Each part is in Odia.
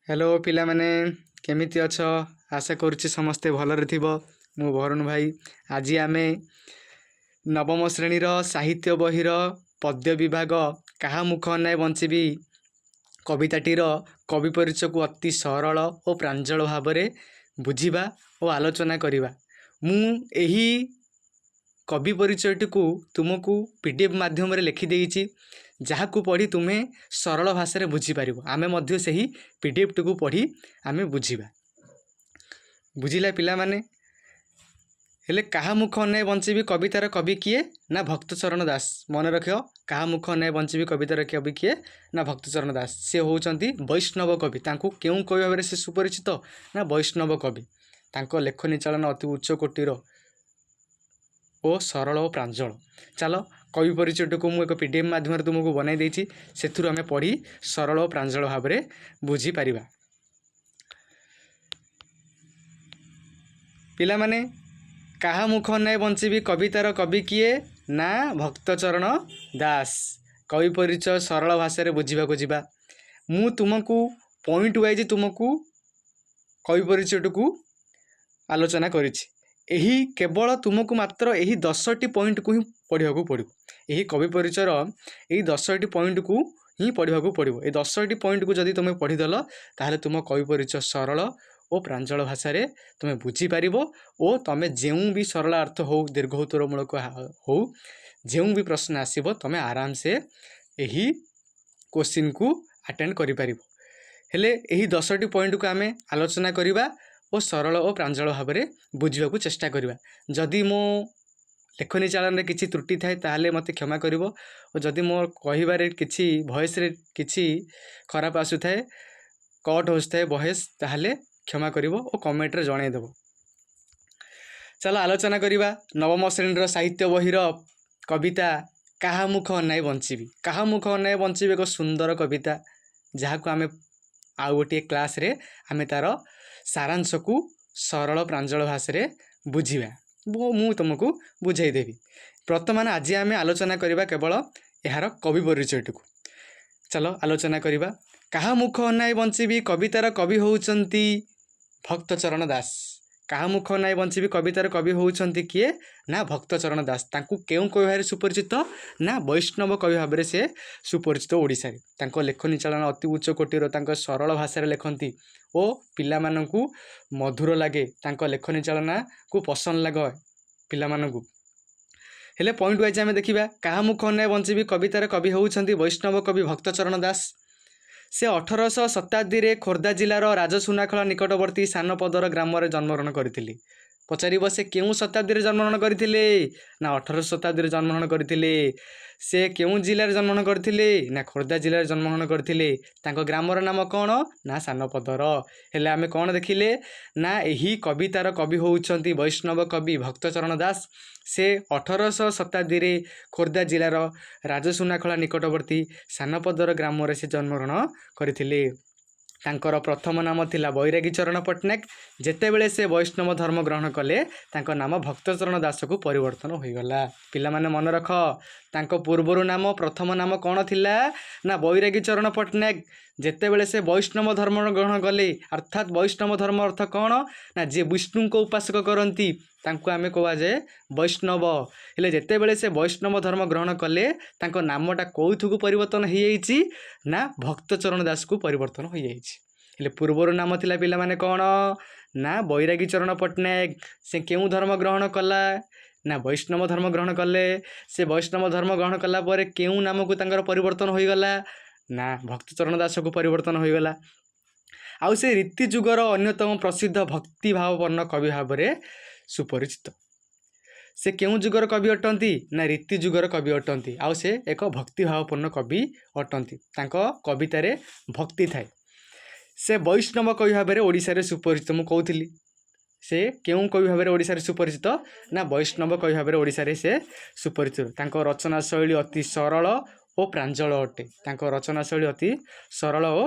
ହ୍ୟାଲୋ ପିଲାମାନେ, କେମିତି ଅଛ? ଆଶା କରୁଛି ସମସ୍ତେ ଭଲରେ ଥିବ। ମୁଁ ବରୁଣ ଭାଇ। ଆଜି ଆମେ ନବମ ଶ୍ରେଣୀର ସାହିତ୍ୟ ବହିର ପଦ୍ୟ ବିଭାଗ କାହା ମୁଖ ଅନାଇ ବଞ୍ଚିବି କବିତାଟିର କବି ପରିଚୟକୁ ଅତି ସରଳ ଓ ପ୍ରାଞ୍ଜଳ ଭାବରେ ବୁଝିବା ଓ ଆଲୋଚନା କରିବା। ମୁଁ ଏହି କବି ପରିଚୟଟିକୁ ତୁମକୁ PDF ମାଧ୍ୟମରେ ଲେଖିଦେଇଛି, ଯାହାକୁ ପଢ଼ି ତୁମେ ସରଳ ଭାଷାରେ ବୁଝିପାରିବ। ଆମେ ମଧ୍ୟ ସେହି PDFଟିକୁ ପଢ଼ି ଆମେ ବୁଝିବା। ବୁଝିଲା ପିଲାମାନେ? ହେଲେ କାହା ମୁଖ ଅନାଇ ବଞ୍ଚିବି କବିତାର କବି କିଏ ନା ଭକ୍ତଚରଣ ଦାସ। ମନେ ରଖିବ, କାହା ମୁଖ ଅନାଇ ବଞ୍ଚିବି କବିତାର କବି କିଏ ନା ଭକ୍ତଚରଣ ଦାସ। ସେ ହେଉଛନ୍ତି ବୈଷ୍ଣବ କବି। ତାଙ୍କୁ କେଉଁ କବି ଭାବରେ ସେ ସୁପରିଚିତ ନା ବୈଷ୍ଣବ କବି। ତାଙ୍କ ଲେଖନୀ ଚାଳନା ଅତି ଉଚ୍ଚ କୋଟିର ଓ ସରଳ ଓ ପ୍ରାଞ୍ଜଳ। ଚାଲ, କବି ପରିଚୟଟିକୁ ମୁଁ ଏକ PDF ମାଧ୍ୟମରେ ତୁମକୁ ବନାଇ ଦେଇଛି। ସେଥିରୁ ଆମେ ପଢ଼ି ସରଳ ଓ ପ୍ରାଞ୍ଜଳ ଭାବରେ ବୁଝିପାରିବା। ପିଲାମାନେ, କାହା ମୁଖ ଅନାଇ ବଞ୍ଚିବି କବିତାର କବି କିଏ ନା ଭକ୍ତଚରଣ ଦାସ। କବି ପରିଚୟ ସରଳ ଭାଷାରେ ବୁଝିବାକୁ ଯିବା। ମୁଁ ତୁମକୁ ପଏଣ୍ଟ ୱାଇଜ୍ ତୁମକୁ କବି ପରିଚୟଟିକୁ ଆଲୋଚନା କରିଛି। ଏହି କେବଳ ତୁମକୁ ମାତ୍ର ଏହି 10ଟି ପଏଣ୍ଟକୁ ହିଁ ପଢ଼ିବାକୁ ପଡ଼ିବ। ଏହି କବି ପରିଚୟର ଏହି 10ଟି ପଏଣ୍ଟକୁ ହିଁ ପଢ଼ିବାକୁ ପଡ଼ିବ। ଏହି 10ଟି ପଏଣ୍ଟକୁ ଯଦି ତୁମେ ପଢ଼ିଦେଲ, ତାହେଲେ ତୁମ କବି ପରିଚୟ ସରଳ ଓ ପ୍ରାଞ୍ଜଳ ଭାଷାରେ ତୁମେ ବୁଝିପାରିବ ଓ ତୁମେ ଯେଉଁ ବି ସରଳ ଅର୍ଥ ହେଉ, ଦୀର୍ଘ ଉତ୍ତରମୂଳକ ହେଉ, ଯେଉଁ ବି ପ୍ରଶ୍ନ ଆସିବ, ତୁମେ ଆରାମସେ ଏହି କୋଶ୍ଚିନ୍କୁ ଆଟେଣ୍ଡ କରିପାରିବ। ହେଲେ ଏହି 10ଟି ପଏଣ୍ଟକୁ ଆମେ ଆଲୋଚନା କରିବା ଓ ସରଳ ଓ ପ୍ରାଞ୍ଜଳ ଭାବରେ ବୁଝିବାକୁ ଚେଷ୍ଟା କରିବା। ଯଦି ମୋ ଲେଖନୀ ଚାଳନରେ କିଛି ତ୍ରୁଟି ଥାଏ, ତାହେଲେ ମୋତେ କ୍ଷମା କରିବ ଓ ଯଦି ମୋ କହିବାରେ କିଛି ଭଏସ୍ରେ କିଛି ଖରାପ ଆସୁଥାଏ, କଟ୍ ହେଉଥାଏ ଭଏସ୍, ତାହେଲେ କ୍ଷମା କରିବ ଓ କମେଣ୍ଟରେ ଜଣାଇଦେବ। ଚାଲ ଆଲୋଚନା କରିବା ନବମ ଶ୍ରେଣୀର ସାହିତ୍ୟ ବହିର କବିତା କାହା ମୁଖ ଅନାଇ ବଞ୍ଚିବି। କାହା ମୁଖ ଅନାଇ ବଞ୍ଚିବି ଏକ ସୁନ୍ଦର କବିତା, ଯାହାକୁ ଆମେ ଆଉ ଗୋଟିଏ କ୍ଲାସ୍ରେ ଆମେ ତା'ର ସାରାଂଶକୁ ସରଳ ପ୍ରାଞ୍ଜଳ ଭାଷାରେ ବୁଝିବା। ମୁଁ ତୁମକୁ ବୁଝାଇଦେବି। ବର୍ତ୍ତମାନ ଆଜି ଆମେ ଆଲୋଚନା କରିବା କେବଳ ଏହାର କବି ପରିଚୟଟିକୁ। ଚାଲ ଆଲୋଚନା କରିବା। କାହା ମୁଖ ଅନାଇ ବଞ୍ଚିବି କବିତାର କବି ହେଉଛନ୍ତି ଭକ୍ତଚରଣ ଦାସ। କାହା ମୁଖ ଅନାଇ ବଞ୍ଚିବି କବିତାର କବି ହେଉଛନ୍ତି କିଏ ନା ଭକ୍ତଚରଣ ଦାସ। ତାଙ୍କୁ କେଉଁ କବି ଭାବରେ ସୁପରିଚିତ ନା ବୈଷ୍ଣବ କବି ଭାବରେ ସେ ସୁପରିଚିତ ଓଡ଼ିଶାରେ। ତାଙ୍କ ଲେଖନୀ ଚାଳନା ଅତି ଉଚ୍ଚ କୋଟିର। ତାଙ୍କ ସରଳ ଭାଷାରେ ଲେଖନ୍ତି ଓ ପିଲାମାନଙ୍କୁ ମଧୁର ଲାଗେ। ତାଙ୍କ ଲେଖନୀ ଚାଳନାକୁ ପସନ୍ଦ ଲାଗେ ପିଲାମାନଙ୍କୁ। ହେଲେ ପଏଣ୍ଟ ୱାଇଜ୍ ଆମେ ଦେଖିବା। କାହା ମୁଖ ଅନାଇ ବଞ୍ଚିବି କବିତାର କବି ହେଉଛନ୍ତି ବୈଷ୍ଣବ କବି ଭକ୍ତଚରଣ ଦାସ। ସେ 1800 ଶତାବ୍ଦୀରେ ଖୋର୍ଦ୍ଧା ଜିଲ୍ଲାର ରାଜସୁନାଖଳା ନିକଟବର୍ତ୍ତୀ ସାନପଦର ଗ୍ରାମରେ ଜନ୍ମଗ୍ରହଣ କରିଥିଲେ। ପଚାରିବ, ସେ କେଉଁ ଶତାବ୍ଦୀରେ ଜନ୍ମଗ୍ରହଣ କରିଥିଲେ ନା 1800 ଶତାବ୍ଦୀରେ ଜନ୍ମଗ୍ରହଣ କରିଥିଲେ। ସେ କେଉଁ ଜିଲ୍ଲାରେ ଜନ୍ମଗ୍ରହଣ କରିଥିଲେ ନା ଖୋର୍ଦ୍ଧା ଜିଲ୍ଲାରେ ଜନ୍ମଗ୍ରହଣ କରିଥିଲେ। ତାଙ୍କ ଗ୍ରାମର ନାମ କ'ଣ ନା ସାନପଦର। ହେଲେ ଆମେ କ'ଣ ଦେଖିଲେ ନା ଏହି କବିତାର କବି ହେଉଛନ୍ତି ବୈଷ୍ଣବ କବି ଭକ୍ତଚରଣ ଦାସ। ସେ 1800 ଶତାବ୍ଦୀରେ ଖୋର୍ଦ୍ଧା ଜିଲ୍ଲାର ରାଜସୁନାଖଳା ନିକଟବର୍ତ୍ତୀ ସାନପଦର ଗ୍ରାମରେ ସେ ଜନ୍ମଗ୍ରହଣ କରିଥିଲେ। ତାଙ୍କର ପ୍ରଥମ ନାମ ଥିଲା ବୈରାଗୀ ଚରଣ ପଟ୍ଟନାୟକ। ଯେତେବେଳେ ସେ ବୈଷ୍ଣବ ଧର୍ମ ଗ୍ରହଣ କଲେ, ତାଙ୍କ ନାମ ଭକ୍ତଚରଣ ଦାସକୁ ପରିବର୍ତ୍ତନ ହୋଇଗଲା। ପିଲାମାନେ, ମନେ ରଖ, ତାଙ୍କ ପୂର୍ବରୁ ନାମ, ପ୍ରଥମ ନାମ କ'ଣ ଥିଲା ନା ବୈରାଗୀ ଚରଣ ପଟ୍ଟନାୟକ। ଯେତେବେଳେ ସେ ବୈଷ୍ଣବ ଧର୍ମ ଗ୍ରହଣ କଲେ, ଅର୍ଥାତ୍ ବୈଷ୍ଣବ ଧର୍ମ ଅର୍ଥ କ'ଣ ନା ଯିଏ ବିଷ୍ଣୁଙ୍କ ଉପାସକ କରନ୍ତି, ତାଙ୍କୁ ଆମେ କୁହାଯାଏ ବୈଷ୍ଣବ। ହେଲେ ଯେତେବେଳେ ସେ ବୈଷ୍ଣବ ଧର୍ମ ଗ୍ରହଣ କଲେ, ତାଙ୍କ ନାମଟା କେଉଁଥିକୁ ପରିବର୍ତ୍ତନ ହୋଇଯାଇଛି ନା ଭକ୍ତଚରଣ ଦାସକୁ ପରିବର୍ତ୍ତନ ହୋଇଯାଇଛି। ହେଲେ ପୂର୍ବରୁ ନାମ ଥିଲା ପିଲାମାନେ କ'ଣ ନା ବୈରାଗୀ ଚରଣ ପଟ୍ଟନାୟକ। ସେ କେଉଁ ଧର୍ମ ଗ୍ରହଣ କଲା ନା ବୈଷ୍ଣବ ଧର୍ମ ଗ୍ରହଣ କଲେ। ସେ ବୈଷ୍ଣବ ଧର୍ମ ଗ୍ରହଣ କଲା ପରେ କେଉଁ ନାମକୁ ତାଙ୍କର ପରିବର୍ତ୍ତନ ହୋଇଗଲା ନା ଭକ୍ତଚରଣ ଦାସକୁ ପରିବର୍ତ୍ତନ ହୋଇଗଲା। ଆଉ ସେ ରୀତି ଯୁଗର ଅନ୍ୟତମ ପ୍ରସିଦ୍ଧ ଭକ୍ତିଭାବପନ୍ନ କବି ଭାବରେ ସୁପରିଚିତ। ସେ କେଉଁ ଯୁଗର କବି ଅଟନ୍ତି ନା ରୀତି ଯୁଗର କବି ଅଟନ୍ତି। ଆଉ ସେ ଏକ ଭକ୍ତିଭାବପନ୍ନ କବି ଅଟନ୍ତି। ତାଙ୍କ କବିତାରେ ଭକ୍ତି ଥାଏ। ସେ ବୈଷ୍ଣବ କବି ଭାବରେ ଓଡ଼ିଶାରେ ସୁପରିଚିତ। ମୁଁ କହୁଥିଲି, ସେ କେଉଁ କବି ଭାବରେ ଓଡ଼ିଶାରେ ସୁପରିଚିତ ନା ବୈଷ୍ଣବ କବି ଭାବରେ ଓଡ଼ିଶାରେ ସେ ସୁପରିଚିତ। ତାଙ୍କ ରଚନା ଶୈଳୀ ଅତି ସରଳ ଓ ପ୍ରାଞ୍ଜଳ ଅଟେ। ତାଙ୍କ ରଚନା ଶୈଳୀ ଅତି ସରଳ ଓ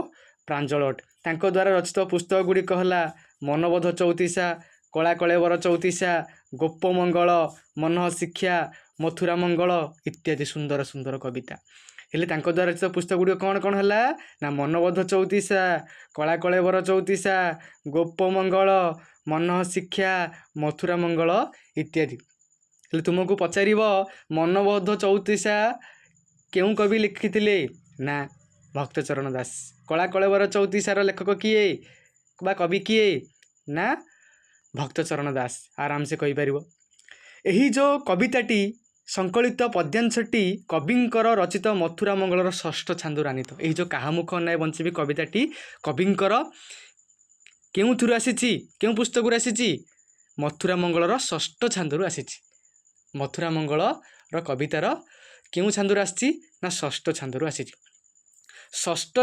ପ୍ରାଞ୍ଜଳ ଅଟେ। ତାଙ୍କ ଦ୍ୱାରା ରଚିତ ପୁସ୍ତକ ଗୁଡ଼ିକ ହେଲା ମନବୋଧ ଚଉତିଶା, କଳାକଳେବର ଚଉତିଶା, ଗୋପମଙ୍ଗଳ, ମନଃ ଶିକ୍ଷା, ମଥୁରା ମଙ୍ଗଳ ଇତ୍ୟାଦି ସୁନ୍ଦର ସୁନ୍ଦର କବିତା। ହେଲେ ତାଙ୍କ ଦ୍ୱାରା ରଚିତ ପୁସ୍ତକ ଗୁଡ଼ିକ କ'ଣ କ'ଣ ହେଲା ନା ମନବୋଧ ଚଉତିଶା, କଳାକଳେବର ଚଉତିଶା, ଗୋପମଙ୍ଗଳ, ମନଃ ଶିକ୍ଷା, ମଥୁରା ମଙ୍ଗଳ ଇତ୍ୟାଦି। ହେଲେ ତୁମକୁ ପଚାରିବ, ମନବୋଧ ଚଉତିଶା କେଉଁ କବି ଲେଖିଥିଲେ? ନା ଭକ୍ତଚରଣ ଦାସ। କଳାକଳେବର ଚଉତିଶାର ଲେଖକ କିଏ ବା କବି କିଏ? ନା ଭକ୍ତଚରଣ ଦାସ। ଆରାମସେ କହିପାରିବ। ଏହି ଯେଉଁ କବିତାଟି ସଂକଳିତ ପଦ୍ୟାଂଶଟି କବିଙ୍କର ରଚିତ ମଥୁରା ମଙ୍ଗଳର ଷଷ୍ଠ ଛାନ୍ଦରୁ ଆନୀତ। ଏହି ଯେଉଁ କାହା ମୁଖ ଅନାଇ ବଞ୍ଚିବି କବିତାଟି କବିଙ୍କର କେଉଁଥିରୁ ଆସିଛି? କେଉଁ ପୁସ୍ତକରୁ ଆସିଛି? ମଥୁରା ମଙ୍ଗଳର ଷଷ୍ଠ ଛାନ୍ଦରୁ ଆସିଛି। ମଥୁରା ମଙ୍ଗଳର କବିତାର କେଉଁ ଛାନ୍ଦରୁ ଆସିଛି? ନା ଷଷ୍ଠ ଛାନ୍ଦରୁ ଆସିଛି। ଷଷ୍ଠ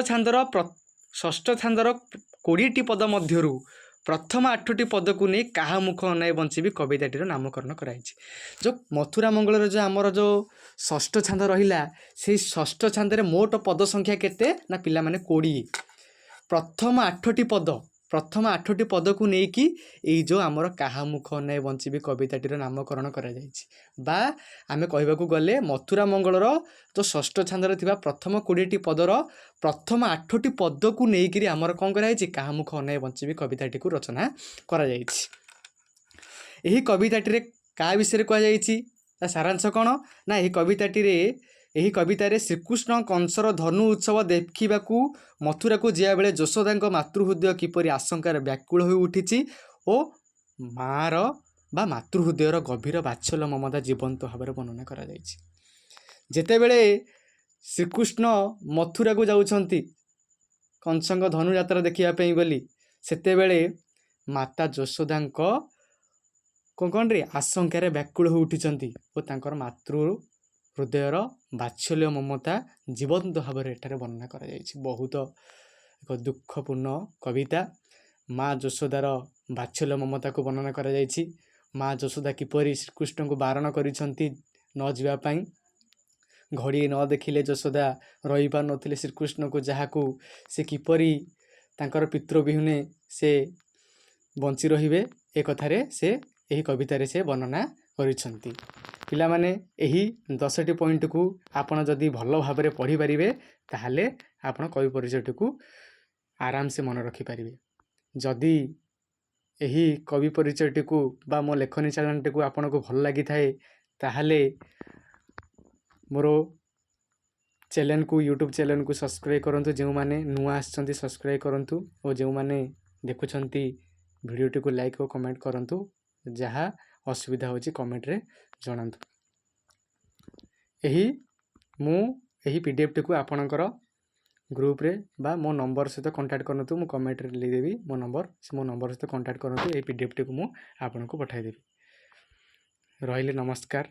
ଛାନ୍ଦର 20ଟି ପଦ ମଧ୍ୟରୁ ପ୍ରଥମ ଆଠଟି ପଦକୁ ନେଇ କାହା ମୁଖ ଅନାଇ ବଞ୍ଚିବି କବିତାଟିର ନାମକରଣ କରାଯାଇଛି। ଯେଉଁ ମଥୁରା ମଙ୍ଗଳର ଯେଉଁ ଆମର ଯେଉଁ ଷଷ୍ଠ ଛାନ୍ଦ ରହିଲା, ସେଇ ଷଷ୍ଠ ଛାନ୍ଦରେ ମୋଟ ପଦ ସଂଖ୍ୟା କେତେ? ନା ପିଲାମାନେ, 20। ପ୍ରଥମ ଆଠଟି ପଦକୁ ନେଇକି ଏଇ ଯେଉଁ ଆମର କାହା ମୁଖ ଅନାଇ ବଞ୍ଚିବି କବିତାଟିର ନାମକରଣ କରାଯାଇଛି। ବା ଆମେ କହିବାକୁ ଗଲେ ମଥୁରା ମଙ୍ଗଳର ଯେଉଁ ଷଷ୍ଠ ଛାନ୍ଦରେ ଥିବା ପ୍ରଥମ 20ଟି ପଦର ପ୍ରଥମ ଆଠଟି ପଦକୁ ନେଇକିରି ଆମର କ'ଣ କରାଯାଇଛି? କାହା ମୁଖ ଅନାଇ ବଞ୍ଚିବି କବିତାଟିକୁ ରଚନା କରାଯାଇଛି। ଏହି କବିତାଟିରେ କାହା ବିଷୟରେ କୁହାଯାଇଛି? ତା ସାରାଂଶ କ'ଣ? ନା ଏହି କବିତାରେ ଶ୍ରୀକୃଷ୍ଣ କଂସର ଧନୁ ଉତ୍ସବ ଦେଖିବାକୁ ମଥୁରାକୁ ଯିବାବେଳେ ଯଶୋଦାଙ୍କ ମାତୃହୃଦୟ କିପରି ଆଶଙ୍କାରେ ବ୍ୟାକୁଳ ହୋଇ ଉଠିଛି ଓ ମାଆର ବା ମାତୃହୃଦୟର ଗଭୀର ବାତ୍ସଲ୍ୟ ମମତା ଜୀବନ୍ତ ଭାବରେ ବର୍ଣ୍ଣନା କରାଯାଇଛି। ଯେତେବେଳେ ଶ୍ରୀକୃଷ୍ଣ ମଥୁରାକୁ ଯାଉଛନ୍ତି କଂସଙ୍କ ଧନୁଯାତ୍ରା ଦେଖିବା ପାଇଁ ବୋଲି, ସେତେବେଳେ ମାତା ଯଶୋଦାଙ୍କ କ'ଣରେ ଆଶଙ୍କାରେ ବ୍ୟାକୁଳ ହୋଇ ଉଠିଛନ୍ତି ଓ ତାଙ୍କର ମାତୃ ହୃଦୟର ବାତ୍ସଲ୍ୟ ମମତା ଜୀବନ୍ତ ଭାବରେ ଏଠାରେ ବର୍ଣ୍ଣନା କରାଯାଇଛି। ବହୁତ ଏକ ଦୁଃଖପୂର୍ଣ୍ଣ କବିତା। ମା ଯଶୋଦାର ବାତ୍ସଲ୍ୟ ମମତାକୁ ବର୍ଣ୍ଣନା କରାଯାଇଛି। ମା ଯଶୋଦା କିପରି ଶ୍ରୀକୃଷ୍ଣଙ୍କୁ ବାରଣ କରିଛନ୍ତି ନ ଯିବା ପାଇଁ। ଘଡ଼ିଏ ନ ଦେଖିଲେ ଯଶୋଦା ରହିପାରୁନଥିଲେ ଶ୍ରୀକୃଷ୍ଣକୁ, ଯାହାକୁ ସେ କିପରି ତାଙ୍କର ପିତୃବିହୁନେ ସେ ବଞ୍ଚି ରହିବେ, ଏ କଥାରେ ସେ ଏହି କବିତାରେ ସେ ବର୍ଣ୍ଣନା କରିଛନ୍ତି। ପିଲାମାନେ, ଏହି 10ଟି ପଏଣ୍ଟକୁ ଆପଣ ଯଦି ଭଲ ଭାବରେ ପଢ଼ିପାରିବେ, ତାହେଲେ ଆପଣ କବି ପରିଚୟଟିକୁ ଆରାମସେ ମନେ ରଖିପାରିବେ। ଯଦି ଏହି କବି ପରିଚୟଟିକୁ ବା ମୋ ଲେଖନୀ ଚ୍ୟାନେଲଟିକୁ ଆପଣଙ୍କୁ ଭଲ ଲାଗିଥାଏ, ତାହେଲେ ମୋର ଚ୍ୟାନେଲକୁ, ୟୁଟ୍ୟୁବ୍ ଚ୍ୟାନେଲକୁ ସବସ୍କ୍ରାଇବ୍ କରନ୍ତୁ। ଯେଉଁମାନେ ନୂଆ ଆସିଛନ୍ତି, ସବସ୍କ୍ରାଇବ୍ କରନ୍ତୁ ଓ ଯେଉଁମାନେ ଦେଖୁଛନ୍ତି, ଭିଡ଼ିଓଟିକୁ ଲାଇକ୍ ଓ କମେଣ୍ଟ କରନ୍ତୁ। ଯାହା ଅସୁବିଧା ହେଉଛି, କମେଣ୍ଟରେ ଜଣାନ୍ତୁ। ମୁଁ ଏହି ପିଡିଏଫ୍ଟିକୁ ଆପଣଙ୍କର ଗ୍ରୁପ୍ରେ ବା ମୋ ନମ୍ବର ସହିତ କଣ୍ଟାକ୍ଟ କରନ୍ତୁ। ମୁଁ କମେଣ୍ଟରେ ଦେଇଦେବି ମୋ ନମ୍ବର। ସେ ମୋ ନମ୍ବର ସହିତ କଣ୍ଟାକ୍ଟ କରନ୍ତୁ। ଏହି ପିଡିଏଫ୍ଟିକୁ ମୁଁ ଆପଣଙ୍କୁ ପଠାଇଦେବି। ରହିଲି, ନମସ୍କାର।